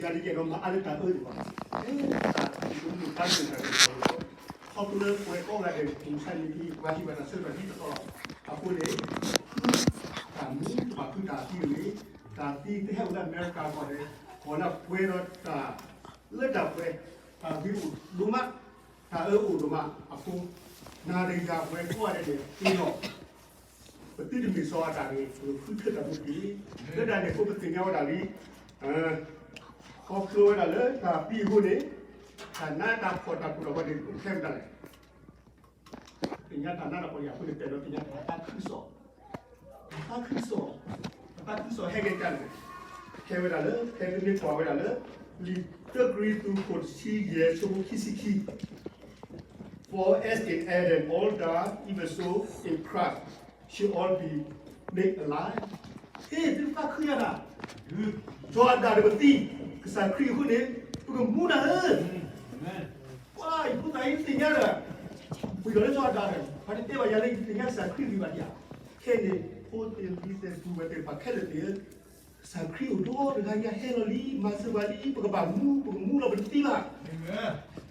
ယၤတကဲဒီးမၤအါလၢတၢ်အၢန့ၣ်လီၤ. တၢ်အၢန့ၣ်တၢ်အၢန့ၣ်လီၤ. ခီဖျိလၢပဝဲကိးဂၤဒဲး မုၢ်ဆါန့ၣ် ပှၤဟ့ၣ်ဘၣ်တၢ်ဆၢကတီၢ်ဒ်သိးသိးလီၤ. အဃိန့ၣ် တၢ်မူတဘၣ်ဖုးတၢ်သံတဂ့ၤ, တၢ်သံတဟဲအိၣ်လၢအမဲရကၤအဂီၢ်န့ၣ် ကီၢ်လၢပှဲၤဒီးတၢ်လၢတၢ်ပှဲၤ, တၢ်ဂ့ၤအိၣ်ဒိၣ်မး, တၢ်အၢအိၣ်ဒိၣ်မးအဃိ, နၤဒီးယၤပဝဲကိးဂၤဒဲးန့ၣ် သ့လီၤ ပသုတမ့ၢ်စီၤအၤဒၣ်န့ၣ် ပဃုထၢတၢ်မူတက့ၢ်. လၢတၢ်န့ၣ်အဃိပသ့ၣ်ညါဝဲဒၣ်လံ, ခီဖျိဝဲဒၣ်လၢတၢ်သံအဃိန့ၣ်, တၢ်နးတၢ်ဖှီၣ်တၢ်ကိၢ်တၢ်ဂီၤန့ၣ် အိၣ်ထဲဝဲဒၣ်လဲၣ်. သ့ၣ်ညါတၢ်နးတၢ်ဖှီၣ်အဃိန့ၣ် ပအဲၣ်ဒိးသ့ၣ်ညါတၢ်သးခုကစီၣ်, တၢ်သးခုကစီၣ်, တၢ်သးခုကစီၣ်ဟဲက့ၤတၢ်န့ၣ်, ဟဲဝဲဒၣ်လၢ ဖဲပမ့ၢ်ကွၢ်ဝဲဒၣ်လၢ လံာ်တၢကရံၣ်သူးခိၣ်တဆံယဲၢ် ဆၢဖိခံဆံခံ For as in Adam all die, even so in Christ shall all be made alive. ဟ့ၣ် သုသးခုယၤဒၣ်, စီၤအၤဒၣ်ဒီးပသံ, ကစၢ်ခရံာ်အဃိန့ၣ် ပကမူနၤဧၢ. ပှၤအံၤဖိသၣ်အံၤသ့ၣ်ညါဒီး, ပှၤဒီးလၢစီၤအၤဒၣ်ဒီး ပှၤတတဲဘၣ်ယၤလၢယသ့ၣ်ညါကစၢ်ခရံာ်ဂ့ၤဘၣ်ဒံးဧါ. ခဲအံၤန့ၣ် ဖိသ့ၣ်လံၤသ့ၣ်ပူၤဝဲသ့ၣ်တဖၣ်ခဲလၢာ်သ့ၣ်ဧၢ, ကစၢ်ခရံာ်အိၣ်ဒီးတဂၤညါဟဲလီၤလံ မၤစၢၤပှၤလံ ပကဘၣ်မူ ပကမူလီၤပတသံဘၣ်.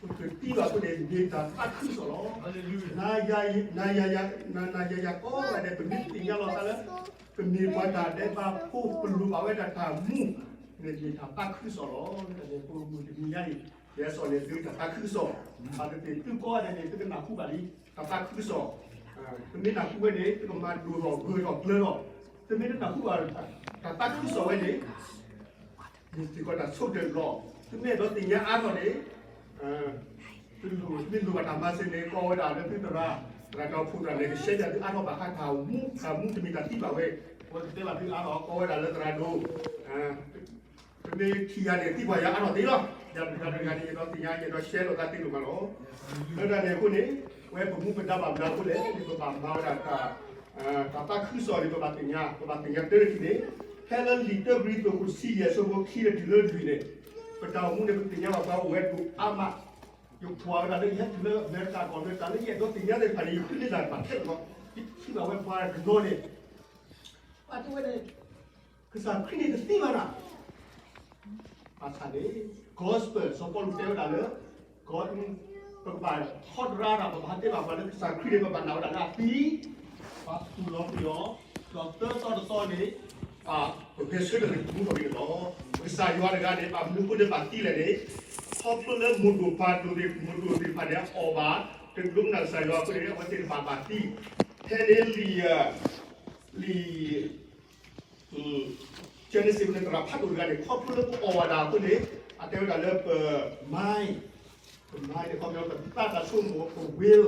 ပကတသံဘၣ်အဃိန့ၣ် မ့ၢ်တၢ်သးခုကစီၣ်လီၤ. နၤယၤယၤ ကိးဂၤဒဲး ပမ့ၢ်သ့ၣ်ညါလီၤသးလၢ ပမ့ၢ်ပှၤတၢ်ဒဲးဘးဖိ ပလိၣ်ဘၣ်ဝဲဒၣ်တၢ်မူန့ၣ် မ့ၢ်တၢ်သးခုကစီၣ်လီၤ. လၢတၢ်န့ၣ် ပမုၢ်တနံၤညါအံၤ ယဲစီၤန့ၣ် သုတၢ်သးခုကစီၣ်, ဘၣ်သ့ၣ်သ့ၣ်သုကိးဂၤဒဲးန့ၣ် သုကနၢ်ဟူဘၣ်လံ တၢ်သးခုကစီၣ်, ပမ့ၢ်နၢ်ဟူဝဲန့ၣ် သုကမၤဒိၣ်ထီၣ်ဂၢၢ်ထီၣ်ကျၢၤထီၣ်, သုမ့ၢ်တနၢ်ဟူဘၣ် တၢ်သးခုကစီၣ်ဝဲန့ၣ် မ့ၢ်စ့ၢ်ကီးတၢ်ဆိကတၢၢ်လီၤ. သုမ့ၢ်အဲၣ်ဒိးသ့ၣ်ညါအါထီၣ်န့ၣ်, သုမ့ၢ်လိၣ်ဘၣ်တၢ်မၤစၢၤန့ၣ် ကိးဝဲဒၣ်လၢသုသရၣ်, သရၣ်ဒီးဖိသရၣ်န့ၣ် ကရှဲပၠးသုအါထီၣ်ဘၣ်ဃးတၢ်မူ, တၢ်မူတမ့ၢ်တၢ်သံဘၣ်ဝဲ, အဝဲကတဲဘၣ်သုအါထီၣ် ကိးဝဲဒၣ်လၢသရၣ်ဒိၣ်, ပမ့ၢ်ထံၣ်ယၤန့ၣ် သံကွၢ်ယၤအါထီၣ်သ့လီၤ. ယၤတဂၤတဂၤန့ၣ် ယအဲၣ်ဒိးသ့ၣ်ညါ ယအဲၣ်ဒိးရှဲလိာ်သးသ့ဒိၣ်မးလီၤ. လၢတၢ်န့ၣ်အဃိန့ၣ် ဝဲပမူပဒါဘၣ်မနုၤအဃိလဲၣ်န့ၣ် ပဘၣ်မၤဝဲဒၣ် တၢ်သးခုကစီၣ်န့ၣ် ပဘၣ်သ့ၣ်ညါ, ပဘၣ်သ့ၣ်ညါတၢ်တထံၣ်န့ၣ်, ဖဲလၢလံာ်တၢကရံၣ်သူးခိၣ်တဆံယဲၢ် ဆၢဖိခံတုၤလၢလွံၢ်န့ၣ်, ပတၢ်အိၣ်မူန့ၣ် ပသ့ၣ်ညါဘၣ်ပှၤအိၣ်ဝဲဒိၣ်အါမး, ယကွၢ်ဝဲဒၣ်လၢ ယဟဲတုၤလၢအမဲရကၤကီၢ်လၢတၢ်လၢယအဲၣ်ဒိးသ့ၣ်ညါသ့ၣ်တဖၣ်န့ၣ် ယဃုန့ၢ်တၢ်တဖၣ်ခဲလၢာ်လီၤ. ယထံၣ်ဘၣ်ဝဲပှၤတနီၤန့ၣ် ပှၤတဲဝဲန့ၣ် ကစၢ်ခရံာ်န့ၣ်တသံဘၣ်နၤ, ဘၣ်ဆၣ်န့ၣ် gospel စီၤပီလူးတဲဝဲဒၣ်လၢ ပကဘၣ်ထီဒါတၢ် ပဘၣ်တဲဘၣ်ပှၤလၢကစၢ်ခရံာ်န့ၣ် ပဘၣ်နာ်ဝဲဒၣ်လၢအသံ, ပှၤသူၣ်လီၤပယီၤ, ဒီးသၢသီတသီန့ၣ် ပဂဲၤဆၢထၢၣ်န့ၣ် ပမူထီၣ်က့ၤန့ၣ်လီၤ. ကစၢ်ယွၤတဂၤန့ၣ် ဘၣ်မနုၤအဃိန့ၣ်ဘၣ်သံလဲၣ်န့ၣ်, ခီဖျိလၢမိၢ်ဒိၣ်ပၢ်ဒိၣ်သ့ၣ် မိၢ်ဒိၣ်သ့ၣ်တဖၣ်န့ၣ် အီၣ်ဘၣ် တဒိကနၣ်ကစၢ်ယွၤအဃိန့ၣ် အဝဲသ့ၣ်တဖၣ်ဘၣ်သံ, ဖဲန့ၣ်လံာ် လံာ် Genesis န့ၣ် သရၣ်ဖးဒိၣ်တဂၤန့ၣ် ခီဖျိလၢပအီၣ်ဘၣ်တၢ်အဃိန့ၣ် အတဲဝဲဒၣ်လၢပ mind, ပ mind န့ၣ် ခီဖျိပသးတၢ်ဆိကမိၣ် ပ will,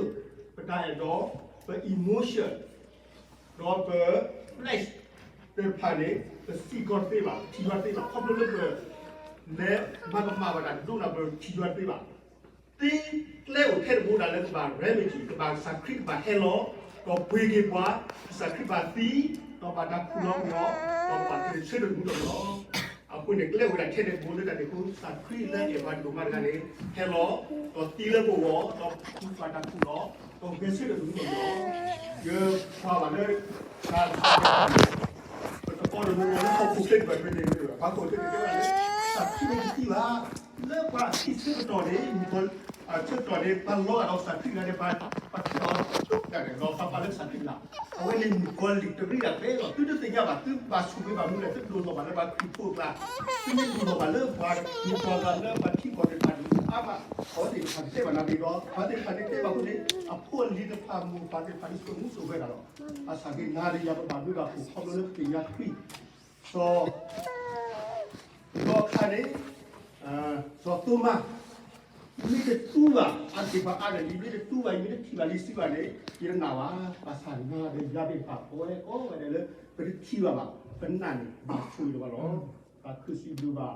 ပတၢ်အဲၣ်ဒိး, ပ emotion, ဒီးပ flesh သ့ၣ်တဖၣ်န့ၣ် ပစံးကီးတသ့ဘၣ်, ထံၣ်ယွၤတသ့ဘၣ်, ခီဖျိလၢပ လဲၤမၤကမၣ်ဘၣ်တၢ်ဒိကနၣ် ပထံၣ်ယွၤတသ့ဘၣ်. သ့ကျဲအိၣ်ထဲတဘိဒၣ်လၢကဘၣ် remedy, ကဘၣ်ကစၢ်ခရံာ်ကဘၣ်ဟဲလီၤ ဒီးပှ့ၤက့ၤပှၤ, ကစၢ်ခရံာ်ဘၣ်သံ, ဒီးဘၣ်တၢ်ခူၣ်လီၤပယီၤ, ဒီးဘၣ်တၢ်ဆၢထၢၣ်မူထီၣ်လီၤ. အဃိန့ၣ် ကျဲအိၣ်ဝဲဒၣ်ထဲန့ၣ်တဘိလၢတၢ်န့ၣ်အဃိ ကစၢ်ခရံာ်လၢအဲၣ်ပှၤဒိၣ်မးတဂၤန့ၣ် ဟဲလီၤ ဒီးသံလၢပဂီၢ်, ဒီးပှ့ၤပှၤတၢ်ခူၣ်လီၤ, ဒီးဂဲၤဆၢထၢၣ်မူထီၣ်လီၤ. ယကွၢ်ဘၣ်လၢ တၢ် ပတအီၣ်တၢ်မူလၢဟီၣ်ခိၣ်ချၢဒံးဘၣ်တဂ့ၤန့ၣ်, ပှၤဟီၣ်ခိၣ်ချၢဒံးတဲဝဲဒၣ်လၢ ကစၢ်ခရံာ်န့ၣ်တသံဘၣ်. လၢပှၤအခံဆၢကတီၢ်န့ၣ် မုၣ်ကီၤ ဆၢကတီၢ်န့ၣ် ပှၤလီၤဂာ်ဒီးကစၢ်ခရံာ်တဂၤန့ၣ် ပှၤ ပှၤထံၣ်အီၤဒိၣ်ဒၣ်န့ၣ် ဒီးပှၤပာ်လၢကစၢ်ခရံာ်တဂၤ, အဝဲန့ၣ်မုၣ်ကီၤလံၢ်တရံးဒၣ်ဖဲလီၤ. သုတသ့ၣ်ညါဘၣ်, သုဘၣ်ဆိၣ်ဂ့ၤဘၣ်မနုၤလဲၣ်, သုဒိၣ်ထီၣ်ဘၣ်လၢပှၤခရံာ်ဖိအကျါ, သုမ့ၢ်ဒိၣ်ထီၣ်ဘၣ်လၢပှၤမုၣ်ကီၤလံၢ်လၢပှၤထံကီၢ်သ့ၣ်တဖၣ်န့ၣ် အါမး, အဝဲသ့ၣ်တဖၣ်တတဲဘၣ်နၤတဂ့ၤဒီး ပှၤသ့ၣ်တဖၣ်န့ၣ်တဲဘၣ်အဃိန့ၣ် အဖိအလံၤတဖၣ် မိၢ်ပၢ်သ့ၣ်တဖၣ်န့ၣ် ဆိၣ်မူဆိၣ်ဂဲၤတၢ်လီၤ. ဘၣ်ဆၣ်က့ၤနၤဒီးယၤ ပဘၣ်မ့ၢ်ဘၣ်ခိၣ် ခီဖျိလၢပသ့ၣ်ညါခရံာ်, စီၤ ဒီးအခါန့ၣ် စီၤသိမါ မ့ၢ်တတူၢ်ဘၣ် အသ့ၣ်ပှၤအါန့ၣ် မ့ၢ်တတူၢ်ဘၣ် မ့ၢ်တထံၣ်ဘၣ်လံစ့ၢ်ကီးန့ၣ် ယတနာ်ဘၣ်. ဘၣ်ဆၣ်နၤဒီးယၤသ့ၣ်တဖၣ် ပဝဲကိးဂၤဒဲးလၢ ပတထံၣ်ဘၣ်ဘၣ် ပနာ်န့ၣ် ဘၣ်ဆိၣ်ဂ့ၤလီၤဘၣ်လီၤ. ပဃုစံးဘျုးဘၣ်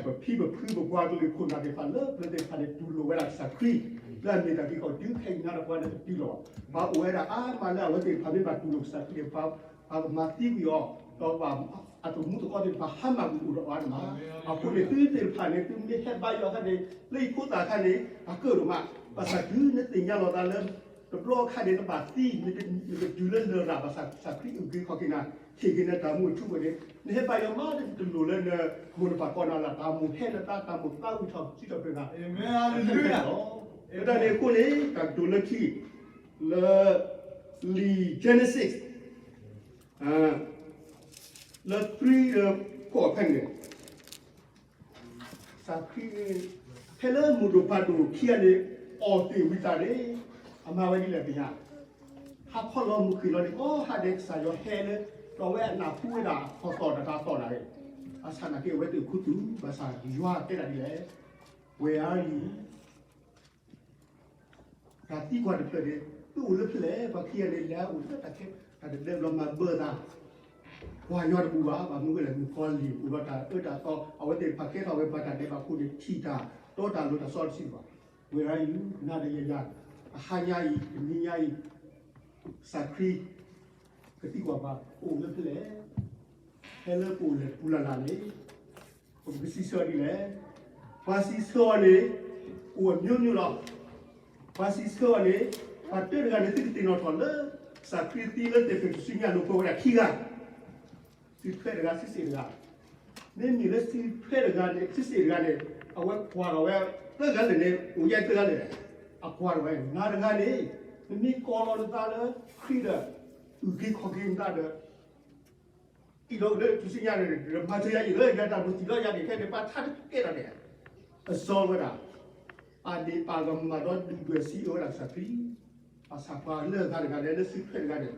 ပဖံပဖုပပှၤကလုာ်ခိၣ်နၢ်သ့ၣ်တဖၣ်လၢပျၢၤသ့ၣ်တဖၣ်န့ၣ် တူၢ်လိာ်ဝဲဒၣ်ကစၢ်ခရံာ် လၢအမ့ၢ်တၢ်ဂ့ၤကီး တုၤခဲအံၤညါဒီးပှၤန့ၣ်တတုၤလီၤဘၣ်. ပှၤအိၣ်ဝဲဒၣ်အါမးလၢအဝဲသ့ၣ်တဖၣ်မ့ၢ်ဘၣ်တူၢ်လိာ်ကစၢ်ခရံာ်န့ၣ် ပှၤကမၤသံကွံာ်အီၤ ဒီးပှၤအတမူသကိးသ့ၣ်တဖၣ် ဟါမၢ်ကွံာ်အိၣ်ဒီးအီၤန့ၣ်မး. အဃိန့ၣ် သုသ့ၣ်တဖၣ်န့ၣ် သုမ့ၢ်ဟဲဘါယွၤအခါန့ၣ် လၢယဖိသၣ်အခါန့ၣ် အကၢၣ်ဒိၣ်မး. ဘၣ်ဆၣ်တုၤနသ့ၣ်ညါလီၤသးလၢ တဘျီအခါန့ၣ် နဘၣ်သံ နကတုၤလၢလရာ် ဘၣ်ဆၣ်ကစၢ်ခရံာ်အုၣ်က့ၤခီၣ်က့ၤနၤ ထံၣ်က့ၤနတၢ်မူအထူအယိာ်န့ၣ် နဟဲဘၣ်ယွၤမးတလိၣ်လၢနမိၢ်နပၢ်ကိးနၤလၢ် တၢ်မိၣ်ဟဲနသး တၢ်မိၣ်သးဝံၣ်ထီၣ်စုထီၣ်ပတြၢၤနၤ လီၤ. လၢတၢ်န့ၣ်အဃိန့ၣ် တၢ်ကတိၤလၢခံ လၢ လံာ် Genesis လၢ three လၢ four ဖဲန့ၣ် ကစၢ်ခရံာ်န့ၣ် ဖဲလၢမုၢ်ဒိၣ်ဖးဒိၣ်ခံဂၤန့ၣ် အီၣ်သ့ၣ်ဝံသးန့ၣ် အမၤဝဲဒ်လဲၣ်ပညါ ဟးခီလီၤမုၢ်ဃ့ၢ်လီၤန့ၣ် ကိးဟါဒဲး ကစၢ်ယွၤဟဲလၢ ဒီးအဝဲအနၢ်ဟူဝဲဒၣ် ထီၣ်သီၣ်တၢ်တၢ်သီၣ်တၢ်န့ၣ် ဘၣ်ဆၣ်နာ်က့အဝဲသ့ၣ်ခူသူၣ် ဘၣ်ဆၣ်ယွၤတဲဒၣ်ဒ်လဲၣ် Where are you? တၢ်သံကွၢ်တဖျၢၣ်န့ၣ် သုအိၣ်လၢဖဲလဲၣ် ပှၤခံဂၤန့ၣ် လဲၤအိၣ်လၢတၢ်ခဲ တၢ်တဒၢဘျီမၤဘၢသး ကွၢ်ယွၤတပူၤဘၣ် ဘၣ်မနုၤအဃိလဲၣ် မုၣ်ကီၤလံၢ်အိၣ်ဒီးတၢ်အၢတၢ်သီ အဝဲသ့ၣ်တဖၣ်ကဲထီၣ်ဝဲပှၤတၢ်ဒဲးဘးဖိန့ၣ် ထံၣ်တၢ်တီတၢ်လိၤတၢ်စီတဆံးဘၣ် Where are you? နၤဒီးယၤ တဟါညါအံၤ တနံၤညါအံၤ ကစၢ်ခရံာ် ကသံကွၢ်ပှၤအိၣ်လၢဖဲလဲၣ် ဖဲလၢပအိၣ်လဲၣ်ပူၤလၢ်လၢ်န့ၣ် ပကစံးဆၢအီၤဒ်လဲၣ်. ပှၤစံးဆၢအီၤန့ၣ် အိၣ်အမျိုးမျိုးလီၤ. ပှၤစံးဆၢအီၤန့ၣ် ပှၤတၢတဂၤန့ၣ် သုကသ့ၣ်နီၣ်ထီၣ်လၢ ကစၢ်ခရံာ်သံလၢသ့ၣ်ဖ့းစူးညါလိၤ ပဝဲဒၣ်ခံဂၤ စုထွဲတဂၤ စုစ့ၣ်တဂၤ. မ့မ့ၢ်လၢစုထွဲတဂၤန့ၣ် စုစ့ၣ်တဂၤန့ၣ် အဝဲကွၢ်ထီၣ်ဝဲ သၢဂၤလၢာ်န့ၣ် အိၣ်ယဲၢ်သၢဂၤလၢာ် အကွၢ်ထီၣ်ဝဲ နၤတဂၤန့ၣ် နမ့ၢ်ကိးလီၤနသးလၢ ခရံာ်ဒီး အုၣ်က့ၤခီၣ်က့ၤနသးဒီး အံၤဒီးလၢထူၣ်စုညါန့ၣ် မၤစၢၤယၤအံၤလၢယၤတၢ်မုၢ်တံၢ်လီၤယၤန့ၣ် ခဲန့ၣ် ပှၤထါတကဲထီၣ်န့ၣ် အစီဝဲဒၣ် ပာ်ဒ့ၣ်ပာ်ကမၣ်ဒီးဒုၣ်ဒွဲၣ်စံးအၢဝဲဒၣ်ကစၢ်ခရံာ် ဘၣ်ဆၣ်ပှၤလၢအဂၤတဂၤန့ၣ် လၢစုထွဲတဂၤန့ၣ်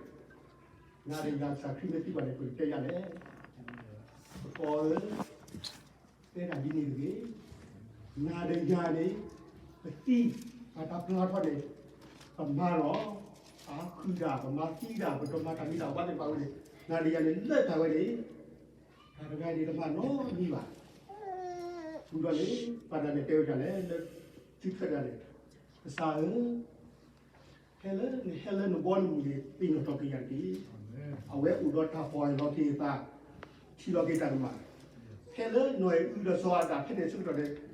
နၤဒီးယၤကစၢ်ခရံာ်မ့ၢ်သံကွၢ်န့ၣ် ပကတဲယၤလဲၣ် ပကီၢ်ဧၢ တဲဒၣ်ဒ်န့ၣ်တဂ့ၤ နၤဒီးယၤန့ၣ် ပသံ ပတၢ်ပျၢ်ထီၣ်န့ၣ် ပမၤလီၤ ပဃုာ်ဒၣ် ပမၤသံဒၣ် ပတမၤတၢ်မံၤတၢ်ဘၣ်သ့ၣ်တဖၣ်ဝဲန့ၣ် နၤဒီးယၤန့ၣ် လၢတၢ်ဝဲန့ၣ် တၢ်တဂၤန့ၣ် တမၤနီတမံၤဘၣ်. ဃုာ်ဒီးန့ၣ် ပှၤတဂၤန့ၣ်တဲဝဲဒ်လဲၣ် လၢစုထွဲတဂၤန့ၣ် ကစၢ်ဧၢ ဖဲလၢနဟဲလၢနဘီနမုၢ်န့ၣ် သ့ၣ်နီၣ်ထီၣ်က့ၤယၤတက့ၢ်. အဝဲအိၣ်ဒီးတၢ်ပီၢ်ယၢ်လီၤက့ၤအသး ထံၣ်လီၤက့ၤတၢ်ကမၣ် ဖဲလၢနီၢ်အဲၣ်အုဒီးစီၤအၤဒၣ်ဖဲန့ၣ်ဆၢက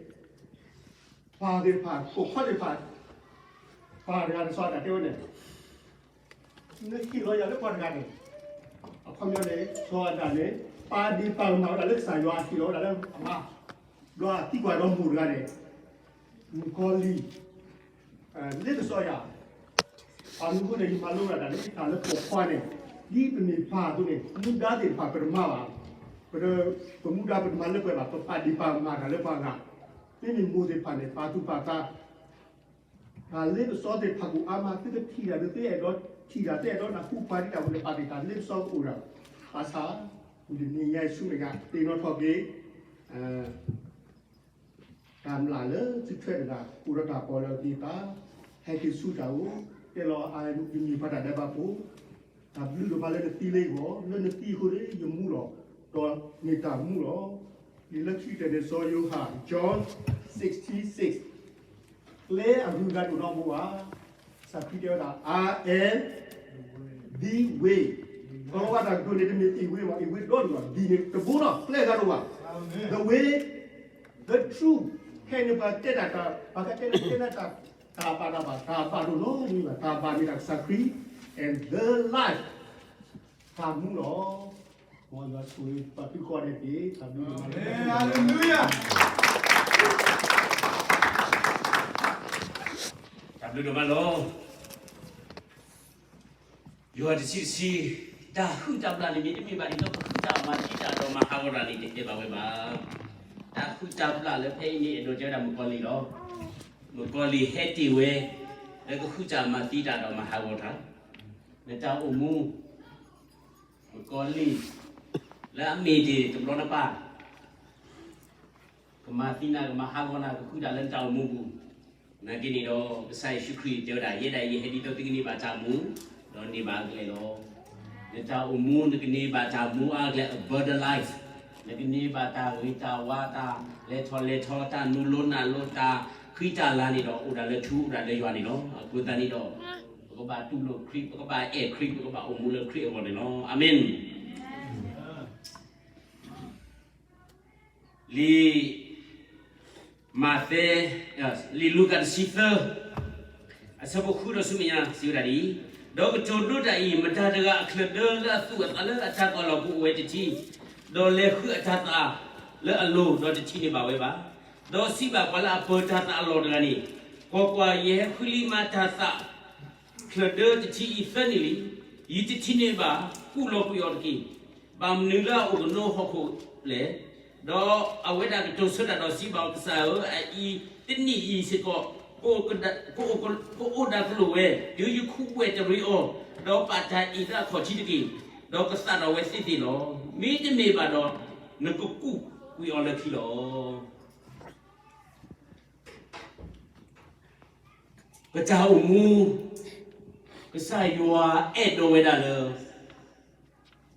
တီၢ်န့ၣ် ကစၢ်ခရံာ်ပှၤသံကွၢ်အီၤ နအိၣ်လၢဖဲလဲၣ်န့ၣ် ပၢ်သ့ၣ်တဖၣ် ပိာ်ခွါသ့ၣ်တဖၣ် ပၢ်တဂၤန့ၣ် စီၤအၤဒၣ်တဲဝဲန့ၣ် နဟ့ၣ်လီၤယၤလၢပှၤတဂၤန့ၣ် အခီပညီန့ၣ် စီၤအၤဒၣ်န့ၣ် ပာ်ဒ့ၣ်ပာ်ကမၣ်ဝဲဒၣ်လၢကစၢ်ယွၤဟ့ၣ်လီၤဝဲဒၣ်လၢအမါ ဘျီအသံကွၢ်ဒီးမိၢ်တဂၤန့ၣ် မုၣ်ကီၤလံၢ် လ့ပစီယၤ အမနုၤအဃိန့ၣ် ယမၤလိဝဲဒၣ်တၢ်လၢတၢ်လၢပိာ်ခွါန့ၣ် ဒ်ပမ့ၢ်ပၢ်အသိးန့ၣ် မူဒါသ့ၣ်တဖၣ်ပတမၤဘၣ် ပ ပမူဒါပတမၤလၢပှဲၤဘၣ် ပပာ်ဒ့ၣ်ပာ်ကမၣ်တၢ်လၢပှၤဂၤ မ့မ့ၢ်မိၢ်သ့ၣ်တဖၣ်န့ၣ် ပာ်သူၣ်ပာ်သး တၢ်လ့ပစီသ့ၣ်တဖၣ်ကအိၣ်အါမး သုကထံၣ်တၢ်ဒီး သုအဲၣ်ဒိးထံၣ်တၢ် သုအဲၣ်ဒိးနၢ်ဟူပှၤဒ်တၢ်ဝဲန့ၣ် ပာ်သ့ၣ်တၢ်လ့ပစီကအိၣ်ဒီး ဘၣ်ဆၣ် ဝံၤတနံၤညါဆူမဲာ်ညါ သ့ၣ်နီၣ်ထီၣ်က့ၤ တၢ်မျၢ်လၢစုထွဲတဂၤ အိၣ်ဒီးတၢ်ပီၢ်လၢအသး ဟဲက့ၤဆူတၢ်အိၣ် တဲလီၤအါ ယမ့ၢ်ပှၤတၢ်ဒဲးဘးဖိ တၢ်ဘျုးဒိၣ်မးလၢနသံလၢယဂီၢ် လၢနသံအဃိန့ၣ် ယမူလီၤ ဒီးန့ၢ်တၢ်မူလီၤ. လံာ်လၢခံကတၢၢ်န့ၣ် စီၤယိၤဟၣ် John sixteen six ကျဲအဂုၤအဂၤတအိၣ်နီတဘိဘၣ်. ကစၢ်ခရံာ်တဲဝဲဒၣ် I am the way ကီၤလၤဝါတၢ်ကတိၤန့ၣ် တမ့ၢ် a way ဘၣ် a way ဒီတဘျီ the န့ၣ်တဘိလီၤ ကျဲအဂၤတအိၣ်ဘၣ် the way the truth ခဲအံၤန့ၣ် ပှၤတဲတၢ်တၢ် ပှၤကတဲန့ၣ် တဲန့ၣ်တၢ် တၢ်ဘၣ်တၢ်ဘၣ် တၢ်ဘၣ်တအိၣ်နီတမံၤဘၣ် တၢ်ဘၣ်မ့ၢ်ဒၣ်ကစၢ်ခရံာ် and the life တၢ်မူလီၤ. မ်ယွၤဆိၣ်ဂ့ၤပှၤသုကိးဂၤဒဲးတက့ၢ်. တၢ်ဘျုးဒိၣ်မးလီၤ. ဟါလ့လူယၤ တၢ်ဘျုးဒိၣ်မးလီၤ. ယိၤဟၣ်တဆံတဆံ, တၢ်ဟုၣ်တၢ်ဘျၣ်န့ၣ် မ့တမ့ၢ်ဘၣ်ဒ်သိးကဟုၣ်တၢ်မၤသံတၢ်ဒီးမၤဟးဂီၤတၢ်န့ၣ် တဟဲဘၣ်ဝဲဘၣ်. တၢ်ဟုၣ်တၢ်ဘျၣ်လၢဖဲအံၤန့ၣ် အဲၣ်ဒိးတဲဝဲဒၣ်မုၣ်ကီၤလံၢ်လီၤ. မုၣ်ကီၤလံၢ်ဟဲတ့ၢ်ဝဲ လၢကဟုၣ်တၢ်မၤသံတၢ်ဒီးမၤဟးဂီၤတၢ်, နတၢ်အိၣ်မူ မုၣ်ကီၤလံၢ် လၢအမ့ၢ်တ့ၢ်တဘျီနပၢ် ကမၤသံနၤ ကမၤဟးဂီၤနၤ ကဃုတၢ်လၢနတၢ်အိၣ်မူပူၤ, နာ်က့န့ၣ်ဒီး ကစၢ်ယ့ၣ်ၡူးခရံာ်တဲဝဲဒၣ် ယဲဒၣ်အံၤ ယဟဲဒ်သိးသုကန့ၢ်ဘၣ်တၢ်မူ, ဒီးန့ၢ်ဘၣ်အကျဲလီၤ. နတၢ်အိၣ်မူ နကန့ၢ်ဘၣ်တၢ်မူအါကျဲ abundant life, နကန့ၢ်ဘၣ်တၢ်ဂ့ၤတၢ်ဝါ တၢ်လဲၤထီၣ်လဲၤထီ တၢ်နူၤလိနးလိ တၢ်ဃံတၢ်လၤန့ၣ်ဒီး အိၣ်ဒၣ်လၢထူ အိၣ်ဒၣ်လၢယွၤန့ၣ်လီၤ. အဃိသတးန့ၣ်ဒီး ပကဘၣ်တူၢ်လိာ်ခရံာ် ပကဘၣ်အဲၣ်ခရံာ် ပကဘၣ်အိၣ်မူလၢခရံာ်အဂီၢ်န့ၣ်လီၤ. အၤမ့ၣ်. လံာ်မးသဲ, လံာ်လူၤကၣ်တဆံသၢ, အဆၢဖိဃုဒီးဆူမဲာ်ညါ စံးဝဲဒၣ်ဒ်အံၤ, ဒီးကတိၤဒိတၢ်အံၤ, မတၤတဂၤအချၢၣ်ဒၢလၢအသူၣ်အသးလၢအတၢ်ကလီၢ်ကအိၣ်ဝဲတထံၣ်, ဒီးလဲၤဃုအတၢ်သးလၢအလိၤ, ဒီးတထံၣ်န့ၢ်ဘၣ်ဝဲဘၣ်. ဒီးစံးဘၣ်ပှၤလၢအပၢၤတၢ်သးအလီၢ်တဂၤန့ၣ်, ကွၢ်ကွၢ်, ယဟဲဃုလံမၤတၢ်သးချၢၣ်ဒၢတထံၣ်အံၤသၢနံၣ်လံ, ယတထံၣ်န့ၢ်ဘၣ်, ကူၣ်လီၤကွံာ်အီၤတက့ၢ်. ဘၣ်မနုၤလၢအအိၣ်ကနိဟီၣ်ခိၣ်လဲၣ်. ဒီးအဝဲဒၣ်ကတိၤဆၢတၢ်ဒီးစံးဘၣ်အီၤ, ကစၢ်ဧၢ, အအံၤတနံၣ်အံၤစ့ၢ်ကီး ကအိၣ်ဒၣ်ကလိာ်ဝဲ, တုၤယခူၣ်ဝဲတရံးအီၤ, ဒီးပာ်တၢ်အ့ၣ်လၢအခီၣ်ထံးတက့ၢ်, ဒီးကသးထီၣ်ဝဲသ့ၣ်သ့ၣ်လီၤ. မ့တမ့ၢ်ဘၣ်ဒီး, နကကူၣ်ကွံာ်အီၤလၢခံလီၤ. ပတၢ်အိၣ်မူ, ကစၢ်ယွၤအဲၣ်ဒိးဝဲဒၣ်လၢ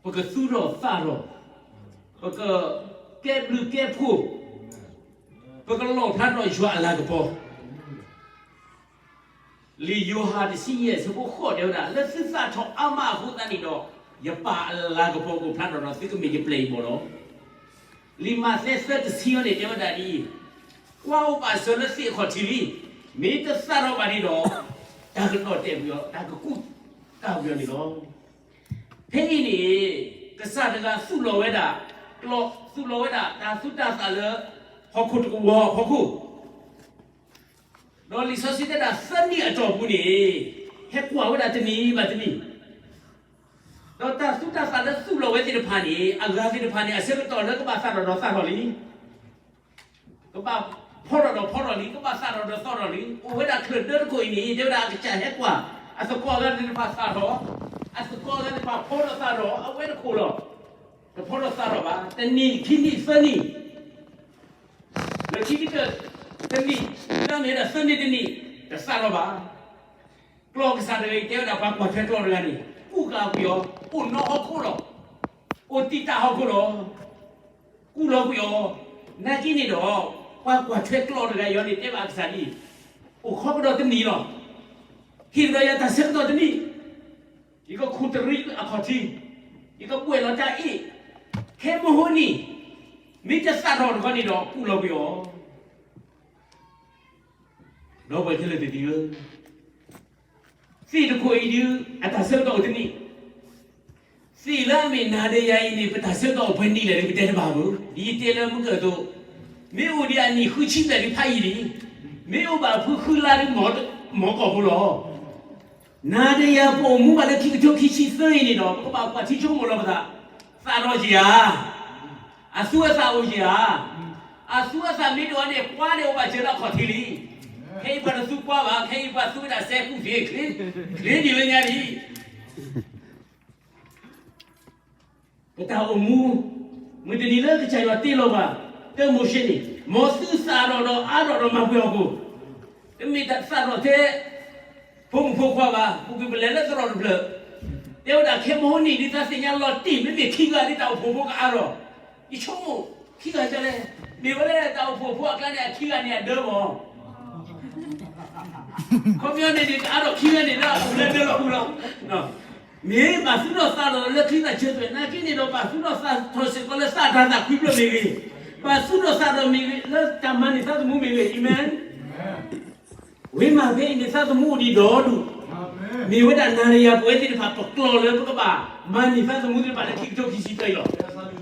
ပကသူၣ်ထီၣ်သးထီၣ်, ပကကဲဘျုးကဲဖှိၣ်, ပကလီၣ်ဖျါထီၣ်ယွၤအလၤကပီၤ. လံာ်ယိၤဟၣ်တဆံယဲၢ်ဆၢဖိဃိးတဲဝဲဒၣ်, လၢသုသးထီၣ်အါမးအဃိသတးန့ၣ်ဒီး, ယပၢ်အလၤကပီၤကအိၣ်ဖျါထီၣ်ဒီးသုကမ့ၢ်ယပျဲၢ်ယဘီၣ်လီၤ. လံာ်မးသဲသၢတဆံအံၤန့ၣ် တဲဝဲဒၣ်ဒ်အံၤ, ကွၢ်အိၣ်ဘၣ်စၢၤလၢသ့ၣ်အခီၣ်ထံးလံ, မ့ၢ်တသးထီၣ်ဘၣ်န့ၣ်ဒီး, တၢ်ကဒီၣ်တဲာ်ကွံာ်အီၤ, တၢ်ကကူးကၤကွံာ်အီၤန့ၣ်လီၤ. ဖဲအံၤန့ၣ်, ကစၢ်တဂၤသူၣ်လီၤဝဲဒၣ်, ကျီသူၣ်လီၤဝဲဒၣ် တၢ်သူတၢ်သၣ်လၢ ဟီၣ်ခိၣ်တကဝီၤအဖီခိၣ် ဒီးလံာ်စီဆှံတဲဒၣ်သၢနံၣ်အတီၢ်ပူၤန့ၣ်, ဟဲကွၢ်ဝဲဒၣ်တနံၤဘၣ်တနံၤ, ဒီးတၢ်သူတၢ်သၣ်လၢသူၣ်လီၤဝဲသ့ၣ်တဖၣ်န့ၣ်, အဂၤသ့ၣ်တဖၣ်န့ၣ် အဆၢကတီၢ်လၢကဘၣ်သၣ်ထီၣ်ဒီးသၣ်ထီၣ်လံ, ကဘၣ်ဖီထီၣ်ဒီးဖီထီၣ်လံ, ကဘၣ်သၣ်ထီၣ်ဒီးသၣ်ထီၣ်လံ. အိၣ်ဝဲဒၣ်ချၢၣ်ဒၢတခိၣ်အံၤန့ၣ် တဲဝဲဒၣ်အကစၢ်ဟဲကွၢ်, အသကိးအဂၤသ့ၣ်တဖၣ်သၣ်ထီၣ်, အသကိးအဂၤသ့ၣ်တဖၣ်ဖီထီၣ်သၣ်ထီၣ်, အဝဲတခိၣ်လီၤ. တဖီထီၣ်သၣ်ထီၣ်ဘၣ်. တနံၣ်ခံနံၣ်သၢနံၣ်, လၢခံကတၢၢ်တနံၣ်, လၢမ့ၢ်ဝဲဒၣ်သၢနံၣ်တနံၣ်, တသၣ်ထီၣ်ဘၣ်. ကျီၢ်ကစၢ်တဂၤအံၤတဲဝဲဒၣ်ပှၤကွၢ်ထွဲကျီၢ်တဂၤန့ၣ်, ကူၣ်ကၤကွံာ်အီၤ, အိၣ်နီဟီၣ်ခိၣ်လီၤ, အိၣ်တံာ်တာ်ဟီၣ်ခိၣ်လီၤ, ကူၣ်လီၤကွံာ်အီၤ. နာ်က့န့ၣ်ဒီး, ပှၤကွၢ်ထွဲကျီၢ်တဂၤအံၤန့ၣ် တဲဘၣ်ကစၢ်ဒ်အံၤ, အိၣ်ခိးကဒီးတနံၣ်လီၤ. ဟ့ၣ်ကဒီးယၤတၢ်ဆၢကတီၢ်တနံၣ်, ယကခူၣ်တရံးအခီၣ်ထံး, ယကဘှဲၣ်လီၤတၢ်အ့ၣ်, ခဲမုၢ်ဟိနံၤ, မ့ၢ်တသၣ်ထီၣ်တခီန့ၣ်ဒီး ကူၣ်လီၤကွံာ်အီၤ. ဒီပုၢ်ဝဲၢ်ခဲလၢာ်သ့ၣ်ဧၢ, သ့ၣ်တခိၣ်အံၤဒုး အတၢ်ဆၢကတီၢ်အိၣ်တနံၣ်, သ့ၣ်လၢအမ့ၢ်နၤဒီးယၤအံၤန့ၣ် ပတၢ်ဆၢကတီၢ်အိၣ်ပှဲၤနံၣ်လဲၣ်ဒီး ပတဲတဘၣ်ဘၣ်. ဒ်ယတဲလၢမုၢ်ကၢၢ်အသိး, မ့ၢ်အိၣ်ဒံးအနံၣ်ဃုဆံဘျဲၣ်ဒုးဖးယံာ်လံ, မ့ၢ်အိၣ်ဘၣ်ဖုဃုလါဒုး မ့ၢ်ကီၢ်ဖိလီၤ. နၤဒီးယၤပအိၣ်မူဘၣ်လၢခံကထိခံဆံသၢအံၤန့ၣ်ဒီး ပကဘၣ်ကွၢ်ထံဆိကမိၣ်လီၤပသး, သၣ်ထီၣ်က့ၤဧါ, အသူအသၣ်အိၣ်က့ၤဧါ. အသူအသၣ်မ့ၢ်တအိၣ်န့ၣ် ကွၢ်န့ၣ်အိၣ်ဘၣ်စၢၤလၢအခီၣ်ထံးလံ. ခဲအံၤပှၤတသူကွၢ်ဘၣ်, ခဲအံၤပှၤသူဝဲဒၣ်စဲးကူၣ်သ့, ချ့ဒံးလၢညါလံ. ပတၢ်အိၣ်မူ, မုၢ်တနံၤလၢကစၢ်ယွၤတ့လီၤပှၤ, တၢ်မိၤၡ့န့ၣ်, မ်သုသၣ်ထီၣ်ဒီးအါထီၣ်ဒီးမၤပှဲၤဟီၣ်ခိၣ်, တမ့ၢ်တၢ်သၣ်ထီၣ်ထဲ ဖိမုၣ်ဖိခွါဘၣ်, ပူၤကွံာ်ပလဲၤလၢသရိာ်တဖျၢၣ်, တဲဝဲဒၣ်ခဲမုၢ်ဟိနံၤဒ်တၢ်သ့ၣ်ညါလီၤတံၢ် မ့မ့ၢ်ခံဂၤဒ်တၢ်အိၣ်ဖှိၣ်ဖိကအါထီၣ်, ယဆိကမိၣ်, ခံဂၤဒ်လဲၣ်, မ့ၢ်ဝဲလၢတၢ်အိၣ်ဖှိၣ်ဖိအကျါန့ၣ် အခံဂၤန့ၣ်အဒၢမး ခီပညီန့ၣ်န့ၣ် ကအါထီၣ်ခံဂၤန့ၣ်လၢအအိၣ်လၢဒၢလီၢ်ပူၤလီၤ. မ့ၢ်ဘၣ်သူၣ်ထီၣ်သးထီၣ်လၢချံသၣ်ဆၢထၢၣ်, နာ်က့န့ၣ်ဒီးဘၣ်သူၣ်ထီၣ်သးထီၣ်စ့ၢ်ကီးလၢသးတၢ်သးခွံဖျၢၣ်မ့ၢ်ဂ့ၤ, ဘၣ်သူၣ်ထီၣ်သးထီၣ်မ့ၢ်ဂ့ၤ, လၢတၢ်မၤန့ၢ်သးသမူမ့ၢ်ဂ့ၤ, အၤမ့ၣ်. ဝံၤမ့ၢ်ဖဲအံၤန့ၣ် သးသမူအိၣ်ဒံးဒီဒူၣ်, မ့ၢ်ဝဲဒၣ်နၤဒီးယၤပဝဲသ့ၣ်တဖၣ်ပကျီၢ်လၢပကဘၣ်မၤန့ၢ်သးသမူသ့ၣ်တဖၣ်လၢခံကထိခံဆံသၢအံၤလီၤ.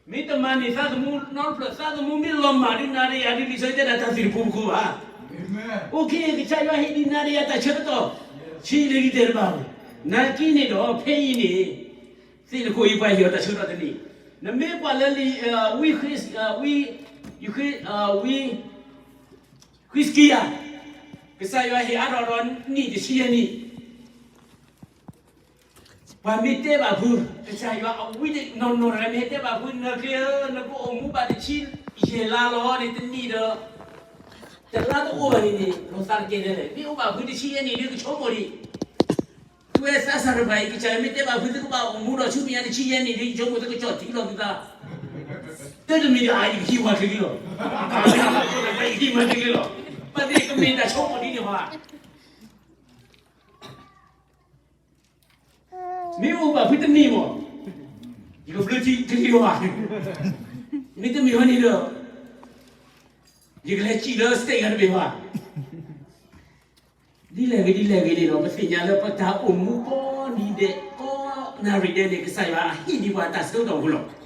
မ့ၢ်တမၤန့ၢ်သးသမူနီတဖျၢၣ်, သးသမူမ့ၢ်လီၤမၢ်ဒ်နၤဒီးယၤဒ်လံာ်စီဆှံတဲဒၣ်တၢ်သ့ၣ်တဖၣ်ပူၤပူၤဘၣ်. အိၣ်ခ့ ကစၢ်ယွၤဟ့ၣ်ဒံးနၤဒီးယၤတၢ်ဆၢကတီၢ်, ဆံးလၢလံတဲတဘၣ်ဘၣ်. နာ်က့န့ၣ်ဒီး ဖဲအံၤန့ၣ်, သ့ၣ်တခိၣ်အံၤပှၤဟ့ၣ်အီၤတၢ်ဆၢကတီၢ်တနံၣ်, နမ့ၢ်ကွၢ်လၢလံာ်, ဝံ, ဝံ, ဝံ, ဃံးစကံယၤ, ကစၢ်ယွၤဟ့ၣ်အါထီၣ်ဒီးနံၣ်တဆံယဲၢ်နံၣ် ပှၤမ့ၢ်တဲဘၣ်ဖု, ကစၢ်ယွၤအဝံတနီၤနီၤတဂၤမ့ၢ်တဲဘၣ်ဖု နကျဲဧၢ, နကအိၣ်မူဘၣ်တဆံယဲၢ်လါလီၤန့ၣ် တနံၣ်ဒီး တလါတအိၣ်ဘၣ်န့ၣ်န့ၣ် လီၤသးတကဲလၢၤလဲၣ်. မ့ၢ်အိၣ်ဘၣ်ဖုတဆံယဲၢ်နံၣ်ဒ်ကဆိကမိၣ်ဒံး, သုဝဲသးစၢ်တဖၣ်အံၤ ကစၢ်ယွၤမ့ၢ်တဲဘၣ်ဖု သုကဘၣ်အိၣ်မူဒီးဆူမဲာ်ညါတဆံယဲၢ်နံၣ်ဒ် ယဆိကမိၣ်သုကကၠီၣ်ထံလီၤသုသး, တၢ်တမံၤဒီးအါ ယကဟံးဝၤချ့လံလီၤ. ယကဟံးဝၤချ့လံလီၤ. ဘၣ်သ့ၣ်ကမ့ၢ်တၢ်ဆိကမိၣ်ဒ်န့ၣ်ဘၣ်. မ့ၢ်အိၣ်ဘၣ်ဖုတနံၣ်မး, ယကဘျၢထံတဂ့ၤဘၣ်. မ့တမ့ၢ်ဝဲန့ၣ်ဒီး ယကလဲၤစံၣ်လၢ state ဂၤတဘ့ၣ်ဘၣ်. ဒ်လဲၣ်ဂ့ၤဒ်လဲၣ်ဂ့ၤန့ၣ်ဒီး ပသ့ၣ်ညါလၢပတၢ်အိၣ်မူကိးနံၤဒဲး ကိးနၣ်ရံၣ်ဒဲးန့ၣ် ကစၢ်ယွၤဟ့ၣ်ဒံးပှၤတၢ်ဆၢကတီၢ်ဖိလီၤ.